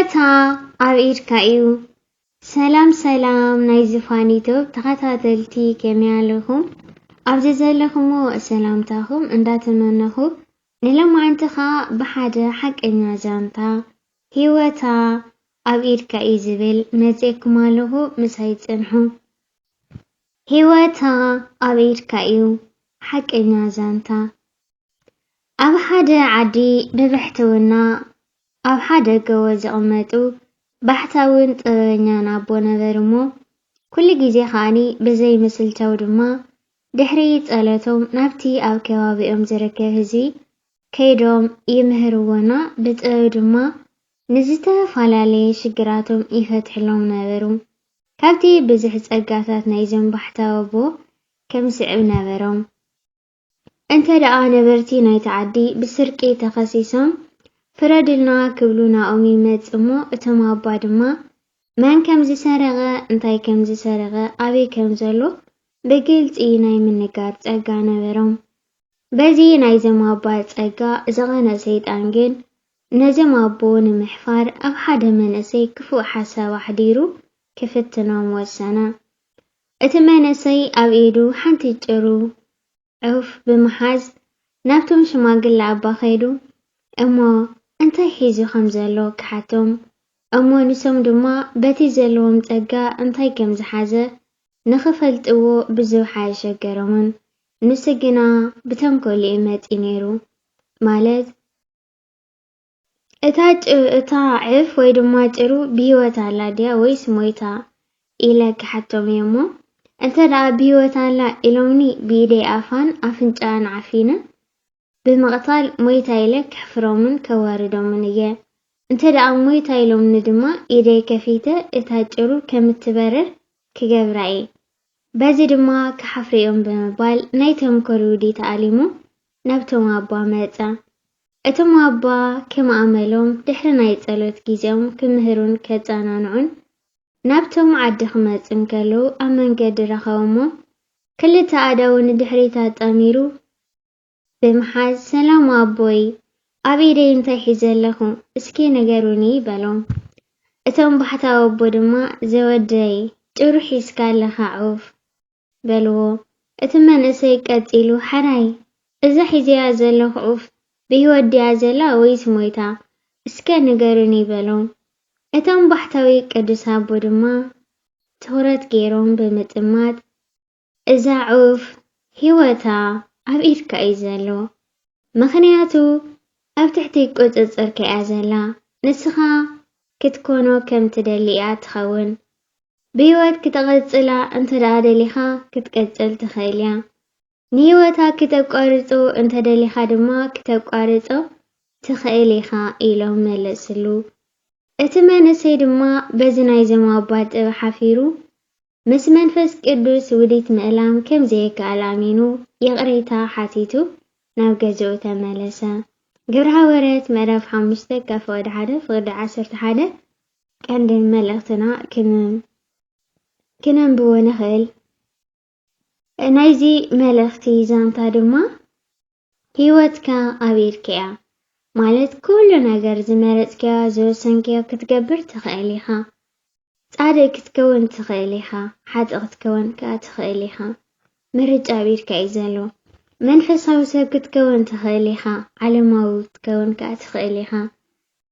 ህይወታ ኣብ ኢድካ እዩ። ሰላም ሰላም ናይ ዝፋን ዩቱብ ተኸታተልቲ ከመይ ኣለኹም? ኣብዚ ዘለኹሞ ሰላምታኹም እንዳተመነኹ ንሎማዓንቲ ኸኣ ብሓደ ሓቀኛ ዛንታ ህይወታ ኣብ ኢድካ እዩ ዝብል መጺኤኩም ኣለኹ። ምሳይ ጽንሑ። ህይወታ ኣብ ኢድካ እዩ። ሓቀኛ ዛንታ። ኣብ ሓደ ዓዲ ብብሕትውና ኣብ ሓደ ጎቦ ዝቕመጡ ባሕታውን ጥበበኛን ኣቦ ነበሩ እሞ፣ ኩሉ ግዜ ከኣኒ ብዘይ ምስልቻው ድማ ድሕሪ ጸሎቶም ናብቲ ኣብ ከባቢኦም ዝርከብ ህዝቢ ከይዶም ይምህርዎና ብጥበብ ድማ ንዝተፈላለየ ሽግራቶም ይፈትሕሎም ነበሩ። ካብቲ ብዙሕ ጸጋታት ናይዞም ባሕታዊ ኣቦ ከም ዝስዕብ ነበሮም። እንተ ደኣ ነበርቲ ናይቲ ዓዲ ብስርቂ ተኸሲሶም ፍረድልና ክብሉ ናኦም ይመጽእ እሞ፣ እቶም ኣባ ድማ መን ከም ዝሰረቐ፣ እንታይ ከም ዝሰረቐ፣ ኣበይ ከም ዘሎ ብግልጺ ናይ ምንጋር ጸጋ ነበሮም። በዚ ናይዞም ኣባ ጸጋ ዝቐንአ ሰይጣን ግን ነዞም ኣቦ ንምሕፋር ኣብ ሓደ መንእሰይ ክፉእ ሓሳብ ኣሕዲሩ ክፍትኖም ወሰነ። እቲ መንእሰይ ኣብ ኢዱ ሓንቲ ጭሩ ዑፍ ብምሓዝ ናብቶም ሽማግለ ኣባ ከይዱ እሞ እንታይ ሒዙ ከም ዘሎ ክሓቶም፣ እሞ ንሶም ድማ በቲ ዘለዎም ጸጋ እንታይ ከም ዝሓዘ ንኽፈልጥዎ ብዙሕ ኣየሸገሮምን። ንሱ ግና ብተንኮል እዩ መጺኡ ነይሩ። ማለት እታ ጭ-፣ እታ ዕፍ ወይ ድማ ጭሩ ብህይወት ኣላ ድያ ወይስ ሞይታ ኢለ ክሓቶም እየ እሞ፣ እንተ ደኣ ብህይወት ኣላ ኢሎምኒ ብኢደይ ኣፋን ኣፍንጫኣን ዓፊነ ብምቕታል ሞይታ ኢለ ከሕፍሮምን ከዋርዶምን እየ። እንተ ደኣ ሞይታ ኢሎምኒ ድማ ኢደይ ከፊተ እታ ጭሩ ከም እትበርር ክገብራ እየ። በዚ ድማ ክሓፍሩ እዮም ብምባል ናይ ተንኮል ውዲት ኣሊሙ ናብቶም ኣባ መጸ። እቶም ኣባ ከም ኣመሎም ድሕሪ ናይ ጸሎት ግዜኦም ክምህሩን ከጸናንዑን ናብቶም ዓዲ ክመጹ እንከለዉ ኣብ መንገዲ ረኸቦሞ ክልተ ኣእዳዉ ንድሕሪት ኣጣሚሩ ብምሓዝ፣ "ሰላም ኣቦይ፣ ኣብ ኢደይ እንታይ ሒዘ ኣለኹ? እስኪ ንገሩኒ" በሎም። እቶም ባሕታዊ ኣቦ ድማ፣ "ዘወደይ፣ ጭሩ ሒዝካ ኣለኻ ዑፍ" በልዎ። እቲ መንእሰይ ቀጺሉ፣ "ሕራይ፣ እዛ ሒዘያ ዘለኹ ዑፍ ብህይወት ድያ ዘላ ወይስ ሞይታ? እስከ ንገሩኒ" በሎም። እቶም ባሕታዊ ቅዱስ ኣቦ ድማ ትኹረት ገይሮም ብምጥማት፣ እዛ ዑፍ ህይወታ ኣብ ኢድካ እዩ ዘሎ። ምኽንያቱ ኣብ ትሕቲ ቁጽጽርካ እያ ዘላ። ንስኻ ክትኮኖ ከም ትደሊ እያ ትኸውን። ብህይወት ክተቐጽላ እንተ ደኣ ደሊኻ ክትቀጽል ትኽእል እያ። ንህይወታ ክተቋርጾ እንተ ደሊኻ ድማ ክተቋርጾ ትኽእል ኢኻ ኢሎም መለስሉ። እቲ መንእሰይ ድማ በዚ ናይዞም ኣባ ጥበብ ሓፊሩ ምስ መንፈስ ቅዱስ ውዲት ምእላም ከም ዘየከኣል ኣሚኑ ይቕሬታ ሓቲቱ ናብ ገዝኡ ተመለሰ። ግብረ ሃዋርያት ምዕራፍ ሓሙሽተ ካብ ፍቕዲ ሓደ ፍቕዲ ዓሰርተ ሓደ ቀንዲ መልእኽትና ክን-፣ ክነንብቦ ንኽእል። ናይዚ መልእኽቲ ዛንታ ድማ ህይወትካ ኣብ ኢድካ እያ። ማለት ኩሉ ነገር ዝመረጽካዮ ዝወሰንካዮ ክትገብር ትኽእል ኢኻ። ጻድቕ ክትከውን ትኽእል ኢኻ፣ ሓጥእ ክትከውን ከኣ ትኽእል ኢኻ። ምርጫ ኣብ ኢድካ እዩ ዘሎ። መንፈሳዊ ሰብ ክትከውን ትኽእል ኢኻ፣ ዓለማዊ ክትከውን ከኣ ትኽእል ኢኻ።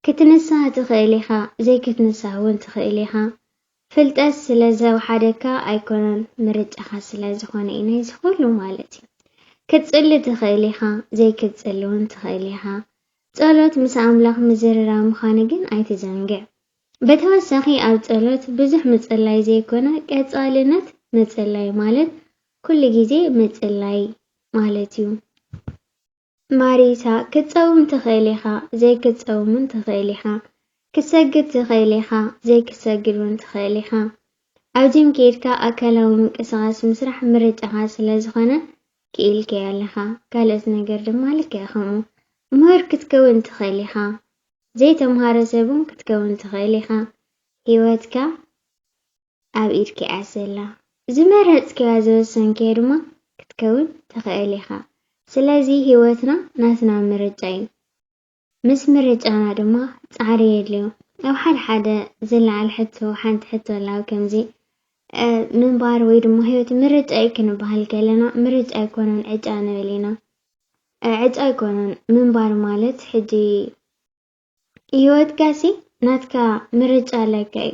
ክትንሳህ ትኽእል ኢኻ፣ ዘይክትንሳህ እውን ትኽእል ኢኻ። ፍልጠት ስለ ዘውሓደካ ኣይኮነን፣ ምርጫኻ ስለ ዝኾነ እዩ፣ ናይዚ ኩሉ ማለት እዩ። ክትጽሊ ትኽእል ኢኻ፣ ዘይክትጽሊ እውን ትኽእል ኢኻ። ጸሎት ምስ ኣምላኽ ምዝርራብ ምዃኑ ግን ኣይትዘንግዕ። ብተወሳኺ ኣብ ጸሎት ብዙሕ ምጽላይ ዘይኮነ፣ ቀጻልነት ምጽላይ ማለት ኩሉ ግዜ ምጽላይ ማለት እዩ። ማሪታ፣ ክትጸውም ትኽእል ኢኻ፣ ዘይክትጸውም እውን ትኽእል ኢኻ። ክትሰግድ ትኽእል ኢኻ፣ ዘይክትሰግድ እውን ትኽእል ኢኻ። ኣብዚም ከይድካ ኣካላዊ ምንቅስቓስ ምስራሕ ምርጫኻ ስለ ዝኾነ ክኢልካዮ ኣለኻ። ካልኦት ነገር ድማ ልክዕ ከምኡ። ምሁር ክትከውን ትኽእል ኢኻ፣ ዘይተምሃረ ሰብ እውን ክትከውን ትኽእል ኢኻ። ህይወትካ ኣብ ኢድካ እያ ዘላ። ዝመረጽካያ ዝወሰንካዮ ድማ ክትከውን ትኽእል ኢኻ። ስለዚ ህይወትና ናትና ምርጫ እዩ። ምስ ምርጫና ድማ ጻዕሪ የድልዮ። ኣብ ሓደ ሓደ ዝለዓል ሕቶ፣ ሓንቲ ሕቶ ኣላ። ኣብ ከምዚ፣ እ፣ ምንባር ወይ ድማ ህይወት ምርጫ እዩ ክንበሃል ከለና፣ ምርጫ ኣይኮነን፣ ዕጫ ንብል ኢና። እ፣ ዕጫ ኣይኮነን። ምንባር ማለት ሕጂ ህይወትካሲ ናትካ ምርጫ ኣለካ እዩ።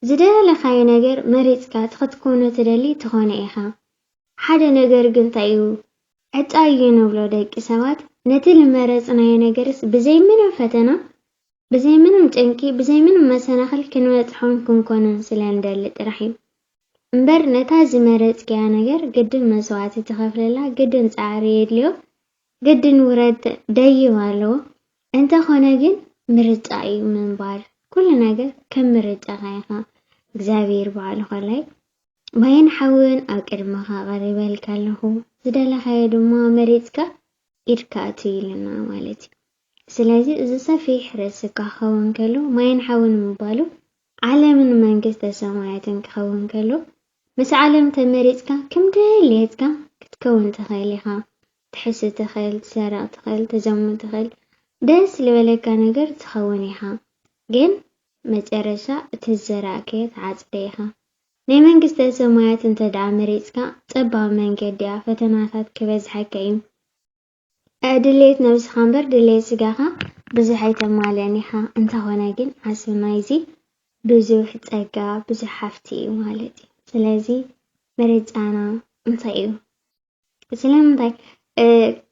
ዝደለኻዮ ነገር መሪጽካ፣ እቲ ክትኮኖ ትደሊ ትኾኖ ኢኻ። ሓደ ነገር ግን እንታይ እዩ? ዕጫ እዩ ንብሎ ደቂ ሰባት። ነቲ ዝመረጽናዮ ነገርስ ብዘይ ምንም ፈተና፣ ብዘይ ምንም ጭንቂ፣ ብዘይ ምንም መሰናኽል ክንበጽሖን ክንኮኖን ስለ ንደሊ ጥራሕ እዩ። እምበር ነታ ዝመረጽክያ ነገር ግድን መስዋእቲ ትኸፍለላ፣ ግድን ጻዕሪ የድልዮ፣ ግድን ውረድ ደይብ ኣለዎ። እንተኾነ ግን ምርጫ እዩ ምንባር። ኩሉ ነገር ከም ምርጫኻ ኢኻ። እግዚኣብሔር ባዕሉ ኸላይ ማይን ሓውን ኣብ ቅድመኻ ኣቐሪበልካ ኣለኹ። ዝደለኻዮ ድማ መሪጽካ ኢድካ ኣቱ ኢልና ማለት እዩ። ስለዚ እዚ ሰፊሕ ርእሲ እኳ ክኸውን ከሎ፣ ማይን ሓውን ምባሉ ዓለምን መንግስተ ሰማያትን ክኸውን ከሎ፣ ምስ ዓለም ተመሪጽካ ከም ድሌትካ ክትከውን ትኽእል ኢኻ። ትሕሱ ትኽእል፣ ትሰርቕ ትኽእል፣ ትዘሙ ትኽእል፣ ደስ ዝበለካ ነገር ትኸውን ኢኻ። ግን መጨረሻ እቲ ዝዘራእካዮ ትዓጽዶ ኢኻ። ናይ መንግስተ ሰማያት እንተ ደኣ መሪጽካ፣ ጸባብ መንገዲ እያ፣ ፈተናታት ክበዝሓካ እዩ። እ፣ ድሌት ነብስኻ እምበር ድሌት ስጋኻ ብዙሕ ኣይተማልእን ኢኻ። እንተኾነ ግን ዓስቢ ናይዚ ብዙሕ ጸጋ፣ ብዙሕ ሃፍቲ እዩ ማለት እዩ። ስለዚ ምርጫና እንታይ እዩ? ስለምንታይ፣ እ፣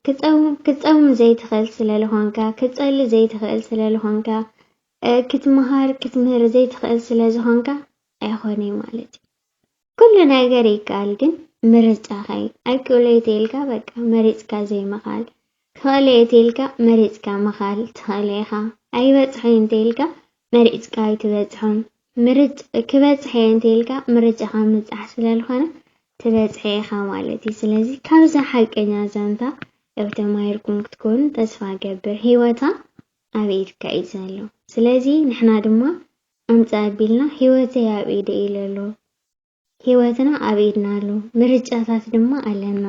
ክትጸውም፣ ክትጸውም ዘይትኽእል ስለ ዝኾንካ፣ ክትጸሊ ዘይትኽእል ስለ ዝኾንካ፣ እ፣ ክትምሃር፣ ክትምህር ዘይትኽእል ስለ ዝኾንካ ኣይኾነይ ማለት እዩ። ኩሉ ነገር ይከኣል፣ ግን ምርጫኻ እዩ። ኣይክእሎ እየ ተይልካ በቃ መሪጽካ ዘይምኻል። ክኽእሎ እየ ተይልካ መሪጽካ ምኻል ትኽእል ኢኻ። ኣይበጽሖ እየ እንተይልካ መሪጽካ ኣይትበጽሖን። ምርጭ-፣ ክበጽሕ እየ እንተይልካ ምርጫኻ ምብጻሕ ስለ ዝኾነ ትበጽሖ ኢኻ ማለት እዩ። ስለዚ ካብዛ ሓቀኛ ዛንታ ኣብ ተማሂርኩም ክትኮኑ ተስፋ እገብር። ህይወታ ኣብ ኢድካ እዩ ዘሎ። ስለዚ ንሕና ድማ ኣምጽእ ኣቢልና ህይወተይ ኣብ ኢደ እዩ ዘሎ። ህይወትና ኣብ ኢድና ኣሎ። ምርጫታት ድማ ኣለና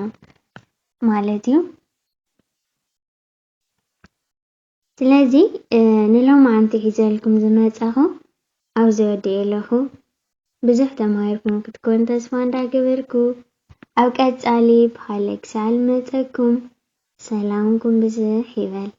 ማለት እዩ። ስለዚ፣ እ፣ ንሎማዓንቲ ሒዘልኩም ዝመጻኹ ኣብዚ ወዲኤ ኣለኹ። ብዙሕ ተማሂርኩም ክትኮኑ ተስፋ እንዳገበርኩ፣ ኣብ ቀጻሊ ብኻልእ ክሳዕ ልመጸኩም ሰላምኩም ብዝሕ ይበል።